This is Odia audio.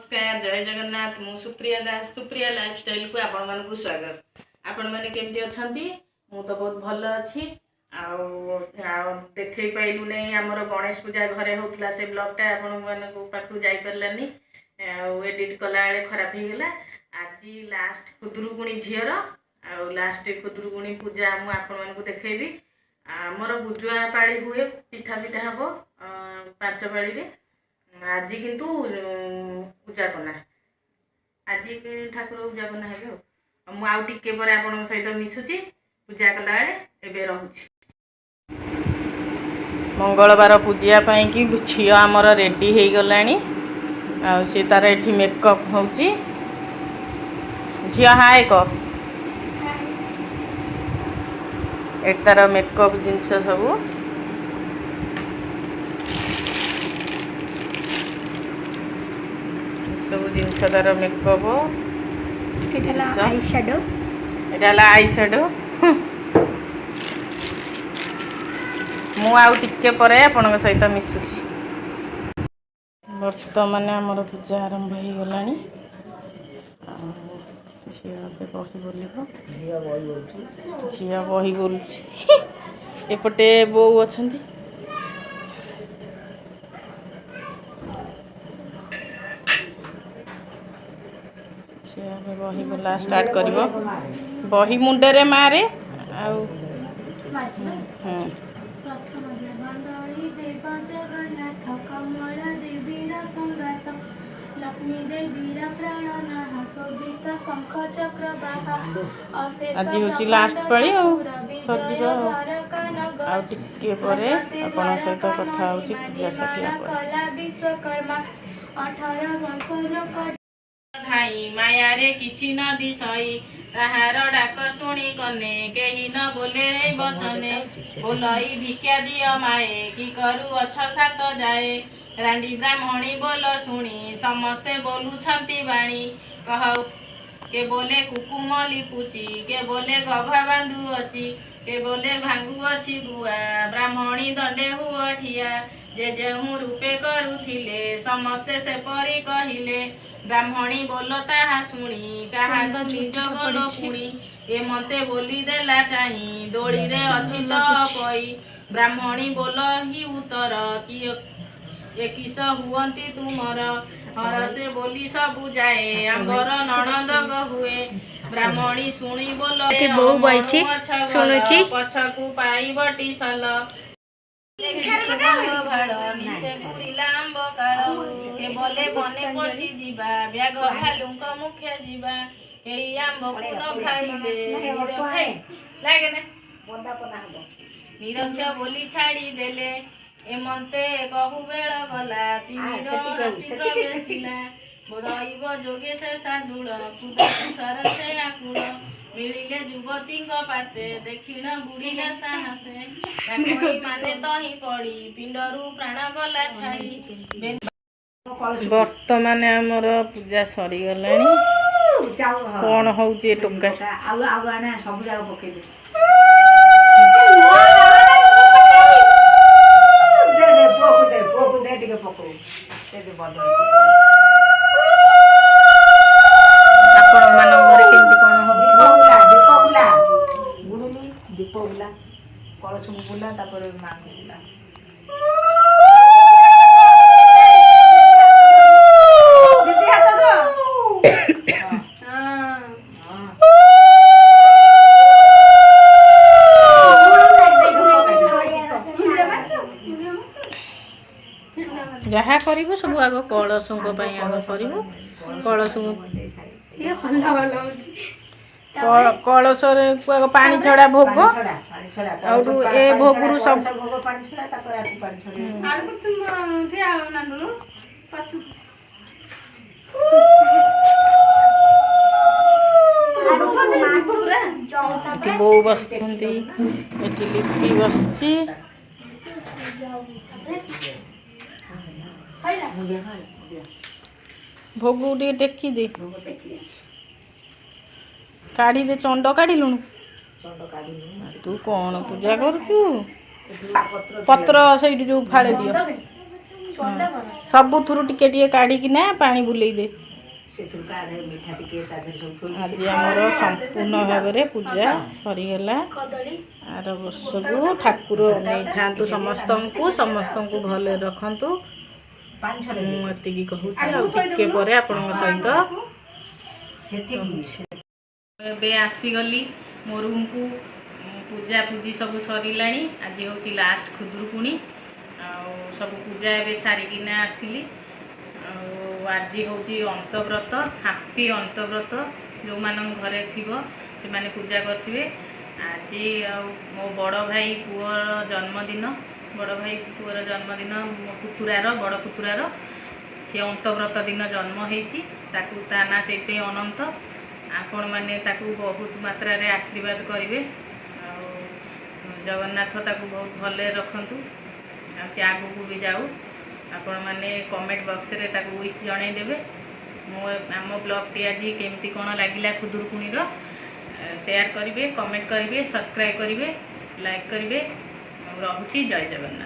ନମସ୍କାର, ଜୟ ଜଗନ୍ନାଥ। ମୁଁ ସୁପ୍ରିୟା ଦାସ, ସୁପ୍ରିୟା ଲାଇଫଷ୍ଟାଇଲକୁ ଆପଣମାନଙ୍କୁ ସ୍ୱାଗତ। ଆପଣମାନେ କେମିତି ଅଛନ୍ତି? ମୁଁ ତ ବହୁତ ଭଲ ଅଛି। ଆଉ ଆଉ ଦେଖେଇ ପାଇଲୁ ନାହିଁ, ଆମର ଗଣେଶ ପୂଜା ଘରେ ହେଉଥିଲା, ସେ ବ୍ଲଗ୍ଟା ଆପଣମାନଙ୍କ ପାଖକୁ ଯାଇପାରିଲାନି ଆଉ ଏଡ଼ିଟ୍ କଲାବେଳେ ଖରାପ ହେଇଗଲା। ଆଜି ଲାଷ୍ଟ ଖୁଦୁରୁକୁଣୀ ଝିଅର ଆଉ ଲାଷ୍ଟ ଖୁଦୁରୁକୁଣୀ ପୂଜା ମୁଁ ଆପଣମାନଙ୍କୁ ଦେଖେଇବି। ଆମର ବୁଜୁଆ ପାଳି ହୁଏ, ପିଠା ପିଠା ହେବ ପାଞ୍ଚ ପାଳିରେ। ଆଜି କିନ୍ତୁ ଉଯାପନା, ଆଜି ଠାକୁର ଉଯାପନା ହେବେ। ଆଉ ମୁଁ ଆଉ ଟିକେ ପରେ ଆପଣଙ୍କ ସହିତ ମିଶୁଛି ପୂଜା କଲାବେଳେ। ଏବେ ରହୁଛି। ମଙ୍ଗଳବାର ପୂଜା ପାଇଁକି ଝିଅ ଆମର ରେଡ଼ି ହେଇଗଲାଣି ଆଉ ସେ ତାର ଏଠି ମେକଅପ୍ ହେଉଛି। ଝିଅ, ହାଏ କହ। ଏଠି ତାର ମେକଅପ୍ ଜିନିଷ ସବୁ, ସବୁ ଜିନିଷ ତାର ମେକଅପ୍। ଏଇଟା ହେଲା I shadow. ଏଇଟା ହେଲା I shadow. ମୁଁ ଆଉ ଟିକେ ପରେ ଆପଣଙ୍କ ସହିତ ମିଶୁଛି। ବର୍ତ୍ତମାନ ଆମର ପୂଜା ଆରମ୍ଭ ହେଇଗଲାଣି ଆଉ ଝିଅ ଏବେ ବହି ବୋଲିବ। ଝିଅ ବହି ବୋଲୁଛି, ଏପଟେ ବୋଉ ଅଛନ୍ତି। ଝିଅ ଏବେ ବହି ବୋଲା ଷ୍ଟାର୍ଟ କରିବ। ବହି ମୁଣ୍ଡରେ ମାରେ ଆଉ ହଁ। ପ୍ରଥମ ଦେବନ୍ଦରୀ ଦେବ ଜଗନ୍ନାଥ, କମଳ ଦେବୀର ସଙ୍ଗାତ, ଲକ୍ଷ୍ମୀ ଦେବୀର ପ୍ରାଣନାଥ, ଶୋଭିତ ଶଙ୍ଖ ଚକ୍ର ବାହା, ଅଶେଷ ଆଜି ହେଉଛି ଲାଷ୍ଟ ପାଳି ଆଉ ସରିଯିବ। ବିଜୟ ଆଉ ଦ୍ୱାରକା ନଗର। ଆଉ ଟିକେ ପରେ ଆପଣଙ୍କ ସହିତ କଥା ହେଉଛି ପୂଜା ସରିଲା ପରେ। କଲା ବିଶ୍ୱକର୍ମା, 18 ବଂଶ ଲୋକ ଧାଇ ମାୟାରେ କିଛି ନ ଦିଶଇ, ତାହାର ଡାକ ଶୁଣି କନେ କେହି ନ ବୋଲେ ବଚନେ। ବୋଲଇ ଭିକ୍ଷା ଦିଅ ମାଏ, କି କରୁ ଅଛ ସାତ ଯାଏ। ରାଣ୍ଡି ବ୍ରାହ୍ମଣୀ ବୋଲ ଶୁଣି, ସମସ୍ତେ ବୋଲୁଛନ୍ତି ବାଣୀ। କହ, କେ ବୋଲେ କୁକୁମ ଲିପୁଚି, କେ ବୋଲେ ଗଭା ବାନ୍ଧୁଅଛି, କେ ବୋଲେ ଭାଙ୍ଗୁଅଛି ଗୁଆ। ବ୍ରାହ୍ମଣୀ ଦଣ୍ଡେ ହୁଅ ଠିଆ, ଯେ ଯେଉଁ ରୂପେ କରୁଥିଲେ ସମସ୍ତେ ସେପରି କହିଲେ। ବ୍ରାହ୍ମଣୀ ବୋଲ ତାହା ଶୁଣି, କାହାକୁ ସୁନ୍ଦର ଝୋଟି ନିଜ ତ ଗଲ ପଡ଼ିଛି। ପୁଣି ଏ ମନ୍ତେ ବୋଲି ଦେଲା ଚାହିଁ, ଦୋଳିରେ ଅଛି ତ ଲାଗୁଛି। ପଇ। ବ୍ରାହ୍ମଣୀ ବୋଲ ହି ଉତ୍ତର, କି ଏ କିସ ହୁଅନ୍ତି ତୁମର? ହରସେ ବୋଲି ସବୁ ଯାଏ, ଆମ୍ବର ନଣନ୍ଦ ହୁଏ। ବ୍ରାହ୍ମଣୀ ଶୁଣି ବୋଲ, ଏଠି ବୋଉ ବଇଛି, ଅମଣୁ ଅଛ ଭଲ, ଶୁଣୁଛି। ପଛକୁ ପାଇବଟି ସଲ। ଭାଳ ନିଶ୍ଚେ ପୁରିଲା ଆମ୍ବ କାଳ। କେ ବୋଲେ ବନେ ପଶି ଯିବା, ବ୍ୟାଘ ଭାଲୁଙ୍କ ମୁଖେ ଯିବା। କେହି ଆମ୍ବକୁ ନ ଖାଇଲେ ଲାଗେନା, ନିରକ୍ଷ ବୋଲି ଛାଡ଼ି ଦେଲେ। ଏମନ୍ତେ କହୁ ବେଳ ଗଲା, ତିମିର ଆସି ପ୍ରବେଶିଲା। ଦୈବ ଯୋଗେ ସେ ସାଧୁଳ, କୁଦକୁ ସରସେ ଆକୁଳ। ମିଳିଲେ ଯୁବତୀଙ୍କ ପାଶେ, ଦେଖିଣ ବୁଢ଼ିଲା ସାହସେ। ଡାକଇ ମାନେ ତହିଁ ପଡ଼ି, ପିଣ୍ଡରୁ ପ୍ରାଣ ଗଲା ଛାଡ଼ି। ବର୍ତ୍ତମାନ ଆମର ପୂଜା ସରିଗଲାଣି। କଣ ହଉଛି ଏ ଟୋକା? ଆଉ ଆଉ ଆଣେ, ସବୁ ଯାକ ପକେଇଦେ। ଦେ ଦେ, ପୁଅକୁ ଦେ, ପୁଅକୁ ଦେ, ଟିକେ ପକଉ ଦେ ଦେ, ବନ୍ଦ ହେଇଛି। ଆପଣ ମାନଙ୍କ ଘରେ କେମିତି କଣ ଦୀପ ହଉଥିବ? ବୁଲା, ଦୀପ ବୁଲା ଗୁଡୁନି, ଦୀପ ବୁଲା, କଳସକୁ ବୁଲା, ତାପରେ ମାଙ୍କୁ ବୁଲା। ଦିଦି, ହାତ ଧୋ। ହଁ। ଯାହା କରିବୁ ସବୁ ଆଗ କଳସଙ୍କ ପାଇଁ ଆଗ କରିବୁ। କଳସଙ୍କୁ ଟିକେ ହଲା ହଲା ହଉଛି। କଳସରେ ଆଗ ପାଣି ଛଡା ଭୋଗ। ପାଣି ଛଡା, ପାଣି ଛଡା। ଆଉଠୁ କଳସ ଏ ପାଣି ଭୋଗରୁ ଛଡା, ସବୁ କଳସ ଭୋଗ ପାଣି ଛଡା, ତାପରେ ଆକୁ ପାଣି ଛଡେଇବୁ। ଆଡ଼କୁ ତୁମ ଠିଆ ନାନୁ ପଛକୁ। ଏଠି ବୋଉ ବସିଛନ୍ତି, ଏଠି ଲିପି ବସିଛି। ସଇଲା। ଭୋଗକୁ ଟିକେ ଟେକି ଦେ। ଭୋଗ ଟେକି ଦେଇଛି। କାଢି ଦେ। ଚଣ୍ଡ କାଢିଲୁଣୁ? ଚଣ୍ଡ କାଢିନୁ। ତୁ କଣ ପୂଜା କରୁଛୁ? ଏଠି ପତ୍ର। ପତ୍ର ସେଇଠି ଯୋଉ ଫାଳେ ଦିଅ। ସବୁଥିରୁ ଟିକେ ଟିକେ କାଢ଼ିକିନା ପାଣି ବୁଲେଇ ଦେ। ସେଥିରୁ କାଢେ ମିଠା ଟିକେ, ତା ଦେହରେ ସବୁ ଥୋଇକି। ଆଜି ଆମର ସମ୍ପୂର୍ଣ୍ଣ ଭାବରେ ପୂଜା ସରିଗଲା। କଦଳୀ। ଆର ବର୍ଷକୁ ଠାକୁର ଅନେଇଥାନ୍ତୁ ସମସ୍ତଙ୍କୁ, ସମସ୍ତଙ୍କୁ ଭଲରେ ରଖନ୍ତୁ। ପାଣି ଛଡ଼େଇ। ମୁଁ ଏତିକି କହୁଛି, ଆଉ ଟିକେ ପରେ ଆପଣଙ୍କ ସହିତ। ସେତିକି। ଏବେ ଆସିଗଲି ମୋ ରୁମ୍କୁ। ପୂଜା ପୂଜି ସବୁ ସରିଲାଣି। ଆଜି ହେଉଛି ଲାଷ୍ଟ ଖୁଦୁରୁକୁଣୀ, ଆଉ ସବୁ ପୂଜା ଏବେ ସାରିକିନା ଆସିଲି। ଆଉ ଆଜି ହେଉଛି ଅନ୍ତବ୍ରତ। ହାପି ଅନ୍ତବ୍ରତ। ଯେଉଁମାନଙ୍କ ଘରେ ଥିବ, ସେମାନେ ପୂଜା କରିଥିବେ ଆଜି। ଆଉ ମୋ ବଡ଼ ଭାଇ ପୁଅର ଜନ୍ମଦିନ, ବଡ଼ ଭାଇ ପୁଅର ଜନ୍ମଦିନ, ମୋ ପୁତୁରାର, ବଡ଼ ପୁତୁରାର। ସେ ଅନ୍ତବ୍ରତ ଦିନ ଜନ୍ମ ହେଇଛି। ତାକୁ ତା ନାଁ ସେଇଥିପାଇଁ ଅନନ୍ତ। ଆପଣମାନେ ତାକୁ ବହୁତ ମାତ୍ରାରେ ଆଶୀର୍ବାଦ କରିବେ, ଆଉ ଜଗନ୍ନାଥ ତାକୁ ବହୁତ ଭଲରେ ରଖନ୍ତୁ, ଆଉ ସେ ଆଗକୁ ବି ଯାଉ। ଆପଣମାନେ କମେଣ୍ଟ ବକ୍ସରେ ତାକୁ ୱିଶ୍ ଜଣାଇଦେବେ। ମୁଁ ଆମ ବ୍ଲଗ୍ଟି ଆଜି କେମିତି କ'ଣ ଲାଗିଲା ଖୁଦୁରୁକୁଣୀର, ସେୟାର କରିବେ, କମେଣ୍ଟ କରିବେ, ସବସ୍କ୍ରାଇବ୍ କରିବେ, ଲାଇକ୍ କରିବେ। ଆଉ ରହୁଛି, ଜୟ ଜଗନ୍ନାଥ।